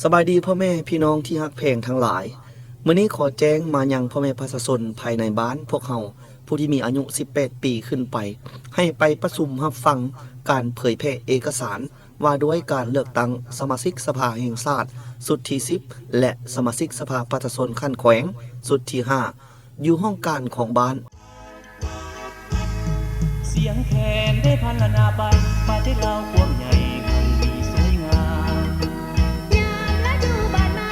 ສະບາຍດີພໍ່ແມ່ພີ່ນ້ອງທີ່ຮັກແພງທັງຫຼາຍ, ມື້ນີ້ຂໍແຈ້ງມາຍັງພໍ່ແມ່ປະຊາຊົນພາຍໃນບ້ານພວກເຮົາ ຜູ້ທີ່ມີອາຍຸສິບແປດປີຂຶ້ນໄປ ໃຫ້ໄປປະຊຸມຮັບຟັງການເຜີຍແຜ່ເອກະສານວ່າດ້ວຍການເລືອກຕັ້ງສະມາຊິກສະພາແຫ່ງຊາດຊຸດທີສິບ ແລະ ສະມາຊິກສະພາປະຊາຊົນຂັ້ນແຂວງຊຸດທີຫ້າ ຢູ່ຫ້ອງການຂອງບ້ານ. ສຽງແຄນໄດ້ພັນລະນາໄປ ປະເທດລາວກວ້າງໃຫຍ່ ຮັ່ງມີສວຍງາມ. ຍາມລະດູບານໃໝ່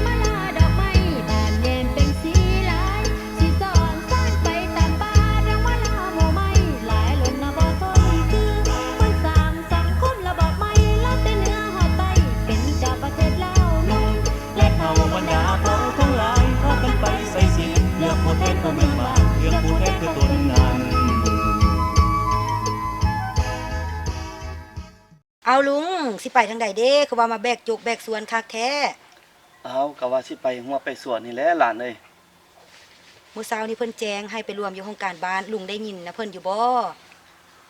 ມາລາດອກໄມ້ ບານແຍມເປັນສີຫຼາຍ ສີສອນສານໄປຕາມປ່າ ດອກມາລາໝູ່ໄມ້ ຫຼາຍລົ້ນນະບໍ່ທົນຄື ເໝືອນສ້າງສັງຄົມລະບອບໃໝ່ ລາວແຕ່ເໜືອຮອດໃຕ້ ເປັນເຈົ້າປະເທດລາວນຸ່ງ ແລະເຖົ້າບັນດາເຜົ່າທັງຫຼາຍ ພາກັນໄປໃຊ້ສິດ ເລືອກຜູ້ແທນຂອງເມືອງບ້ານ ເລືອກຜູ້ແທນຄືຕົນນັ້ນ. ເອົາລຸງ ຊິໄປທາງໃດເດ? ຄືວ່າມາແບກຈົກແບກຊວນຄັກແທ້? ເອົາ ກະວ່າຊິໄປຮົ້ວໄປສວນນີ້ແຫຼະຫຼານເອີຍ. ມື້ເຊົ້ານີ້ເພິ່ນແຈ້ງໃຫ້ໄປລວມຢູ່ຫ້ອງການບ້ານ ລຸງໄດ້ຍິນນຳເພິ່ນຢູ່ບໍ່?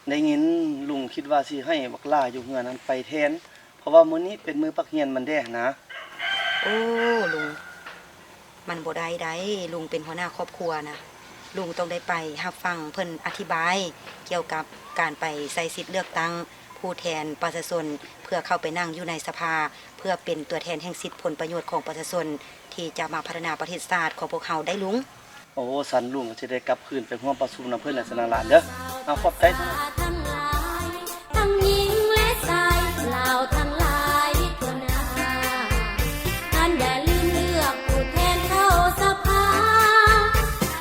ໄດ້ຍິນ, ລຸງຄິດວ່າຊິໃຫ້ບັກຫຼ້າຢູ່ເຮືອນຫັ້ນໄປແທນ ເພາະວ່າມື້ນີ້ເປັນມື້ພັກຮຽນມັນແດ່ຫັ້ນນາ. ໂອ້ ລຸງ ມັນບໍ່ໄດ້ໃດ໋, ລຸງເປັນຫົວໜ້າຄອບຄົວນະ, ລຸງຕ້ອງໄດ້ໄປຮັບຟັງເພິ່ນອະທິບາຍກ່ຽວກັບການໄປໃຊ້ສິດເລືອກຕັ້ງຜູ້ແທນປະຊາຊົນ ເພື່ອເຂົ້າໄປນັ່ງຢູ່ໃນສະພາ ເພື່ອເປັນຕົວແທນແຫ່ງສິດຜົນປະໂຫຍດຂອງປະຊາຊົນ ທີ່ຈະມາພັດທະນາປະເທດຊາດຂອງພວກເຮົາໄດ້ລຸງ. ໂອ້ ສັນລຸງກໍຊິໄດ້ກັບຄືນໄປຮ່ວມປະຊຸມນຳເພິ່ນແຫຼະຊັ້ນນະຫຼານເດີ. ເອົາ ຂອບໃຈ. ທັງຍິງແລະຊາຍ ລາວທັງຫຼາຍທົ່ວໜ້າ ທ່ານຢ່າລືມເລືອກຜູ້ແທນເຂົ້າສະພາ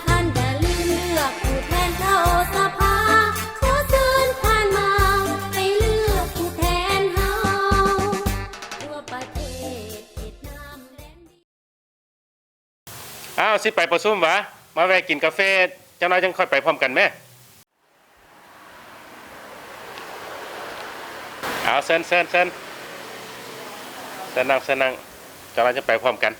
ທ່ານຢ່າລືມເລືອກຜູ້ແທນເຂົ້າສະພາ ຂໍເຊີນທ່ານມາໄປເລືອກຜູ້ແທນເຮົາ ທົ່ວປະເທດ ເຂດນ້ຳແດນດິນ. ອ້າວ ຊິໄປປະຊຸມຫວາ? ມາແວ່ກິນກາເຟຈັກໜ້ອຍ ຈັ່ງຄ່ອຍໄປພ້ອມກັນແມ້. ເອົາ ເຊີນ ເຊີນ ເຊີນ ເຊີນນັ່ງ ເຊີນນັ່ງ ຈັກໜ້ອຍຈັ່ງໄປພ້ອມກັນ.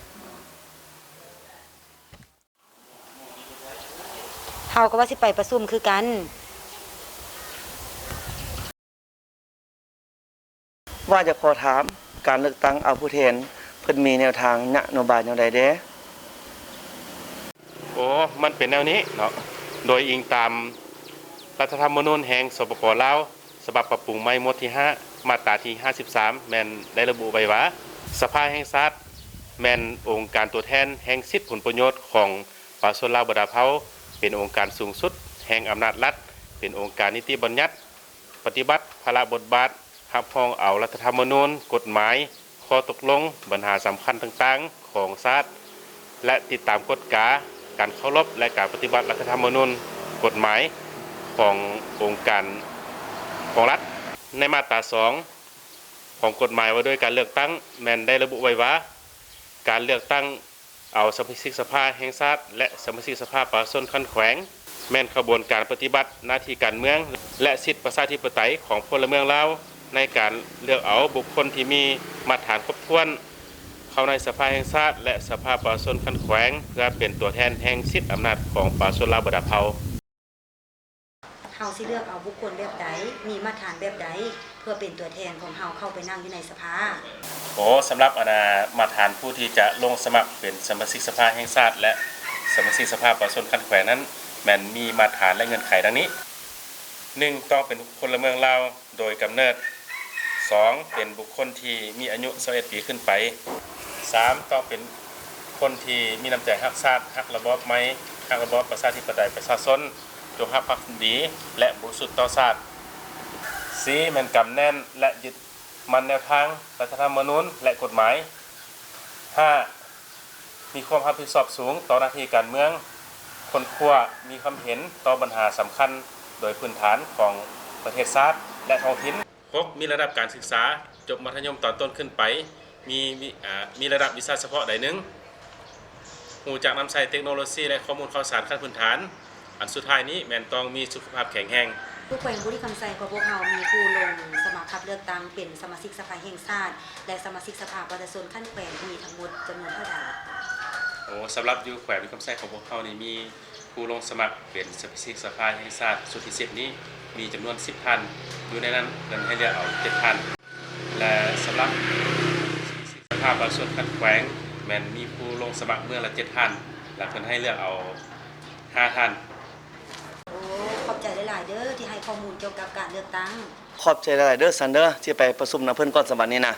ເຮົາກໍວ່າຊິໄປປະຊຸມຄືກັນ. ວ່າຈະຂໍຖາມ, ການເລືອກຕັ້ງເອົາຜູ້ແທນ ເພິ່ນມີແນວທາງນະໂຍບາຍແນວໃດແດ່? ໂອ້ ມັນເປັນແນວນີ້ເນາະ, ໂດຍອີງຕາມລັດຖະທຳມະນູນແຫ່ງ ສປປ ລາວ ສະບັບປັບປຸງໃໝ່ໝວດທີຫ້າ ມາດຕາທີຫ້າສິບສາມ ແມ່ນໄດ້ລະບຸໄວ້ວ່າ ສະພາແຫ່ງຊາດ ແມ່ນອົງການຕົວແທນແຫ່ງສິດຜົນປະໂຫຍດຂອງປະຊາຊົນລາວບັນດາເຜົ່າ, ເປັນອົງການສູງສຸດແຫ່ງອຳນາດລັດ, ເປັນອົງການນິຕິບັນຍັດ, ປະຕິບັດພາລະບົດບາດ, ຮັບຮອງເອົາລັດຖະທຳມະນູນ, ກົດໝາຍ, ຂໍ້ຕົກລົງ, ບັນຫາສຳຄັນຕ່າງໆຂອງຊາດ ແລະ ຕິດຕາມກວດກາການເຄົາລົບ ແລະ ການປະຕິບັດລັດຖະທຳມະນູນ, ກົດໝາຍຂອງອົງການຂອງລັດ. ໃນມາດຕາສອງຂອງກົດໝາຍວ່າດ້ວຍການເລືອກຕັ້ງ ແມ່ນໄດ້ລະບຸໄວ້ວ່າ ການເລືອກຕັ້ງ ເອົາສະມາຊິກສະພາແຫ່ງຊາດ ແລະ ສະມາຊິກສະພາປະຊາຊົນຂັ້ນແຂວງ ແມ່ນຂະບວນການປະຕິບັດໜ້າທີ່ການເມືອງ ແລະ ສິດປະຊາທິປະໄຕຂອງພົນລະເມືອງລາວ ໃນການເລືອກເອົາບຸກຄົນທີ່ມີມາດຖານຄົບຖ້ວນ ເຂົ້າໃນສະພາແຫ່ງຊາດ ແລະ ສະພາປະຊາຊົນຂັ້ນແຂວງ ເພື່ອເປັນຕົວແທນແຫ່ງສິດອຳນາດຂອງປະຊາຊົນລາວບັນດາເຜົ່າ. ເຮົາຊິເລືອກເອົາບຸກຄົນແບບໃດ? ມີມາດຖານແບບໃດ ເພື່ອເປັນຕົວແທນຂອງເຮົາເຂົ້າໄປນັ່ງຢູ່ໃນສະພາ? ໂອ, ສຳລັບ ອັນນ່າ ມາດຖານຜູ້ທີ່ຈະລົງສະໝັກເປັນສະມາຊິກສະພາແຫ່ງຊາດ ແລະ ສະມາຊິກສະພາປະຊາຊົນຂັ້ນແຂວງນັ້ນ ແມ່ນມີມາດຖານ ແລະ ເງື່ອນໄຂດັ່ງນີ້. ໜຶ່ງ, ຕ້ອງເປັນພົນລະເມືອງລາວ ໂດຍກຳເນີດ. ສອງ, ເປັນບຸກຄົນທີ່ມີອາຍຸຊາວເອັດປີຂຶ້ນໄປ. ສາມ, ຕ້ອງເປັນຄົນທີ່ມີນ້ຳໃຈຮັກຊາດ, ຮັກລະບອບໃໝ່, ຮັກລະບອບປະຊາທິປະໄຕປະຊາຊົນ, ຈົງຮັກພັກດີ ແລະ ບໍລິສຸດຕໍ່ຊາດ. ສີ່, ແມ່ນກຳແໜ້ນ ແລະ ຍຶດໝັ້ນແນວທາງລັດຖະທຳມະນູນ ແລະ ກົດໝາຍ. ຫ້າ, ມີຄວາມຮັບຜິດຊອບສູງຕໍ່ໜ້າທີ່ການເມືອງ, ຄົ້ນຄວ້າ, ມີຄວາມເຫັນຕໍ່ບັນຫາສຳຄັນໂດຍພື້ນຖານຂອງປະເທດຊາດ ແລະ ທ້ອງຖິ່ນ. ຫົກ, ມີລະດັບການສຶກສາຈົບມັດທະຍົມຕອນຕົ້ນຂຶ້ນໄປ, ມີວິ, ເອີ, ມີລະດັບວິຊາສະເພາະໃດໜຶ່ງ, ຮູ້ຈັກນຳໃຊ້ເຕັກໂນໂລຊີ ແລະ ຂໍ້ມູນຂ່າວສານຂັ້ນພື້ນຖານ. ອັນສຸດທ້າຍນີ້ແມ່ນຕ້ອງມີສຸຂະພາບແຂງແຮງ. ຢູ່ແຂວງບໍລິຄຳໄຊຂອງພວກເຮົາມີຜູ້ລົງສະໝັກຮັບເລືອກຕັ້ງເປັນສະມາຊິກສະພາແຫ່ງຊາດ ແລະ ສະມາຊິກສະພາປະຊາຊົນຂັ້ນແຂວງມີທັງໝົດຈຳນວນເທົ່າໃດ? ໂອ, ສຳລັບຢູ່ແຂວງບໍລິຄຳໄຊຂອງພວກເຮົານີ້ມີຜູ້ລົງສະໝັກເປັນສະມາຊິກສະພາແຫ່ງຊາດຊຸດທີສິບນີ້ມີຈຳນວນສິບທ່ານ, ຢູ່ໃນນັ້ນເພິ່ນໃຫ້ເລືອກເອົາເຈັດທ່ານ. ແລະ ສຳລັບສະມາຊິກສະພ ພາກປະຊາຊົນຄັດແຂວງ ແມ່ນມີຜູ້ລົງສະໝັກເມືອລະເຈັດທ່ານ ແລະ ເພິ່ນໃຫ້ເລືອກເອົາຫ້າທ່ານ. ໂອ້ ຂອບໃຈຫຼາຍໆເດີ ທີ່ໃຫ້ຂໍ້ມູນກ່ຽວກັບການເລືອກຕັ້ງ. ຂອບໃຈຫຼາຍໆເດີ ຊັນເດີ ຊິໄປປະຊຸມນຳເພິ່ນກ່ອນສະບັດນີ້ນະ.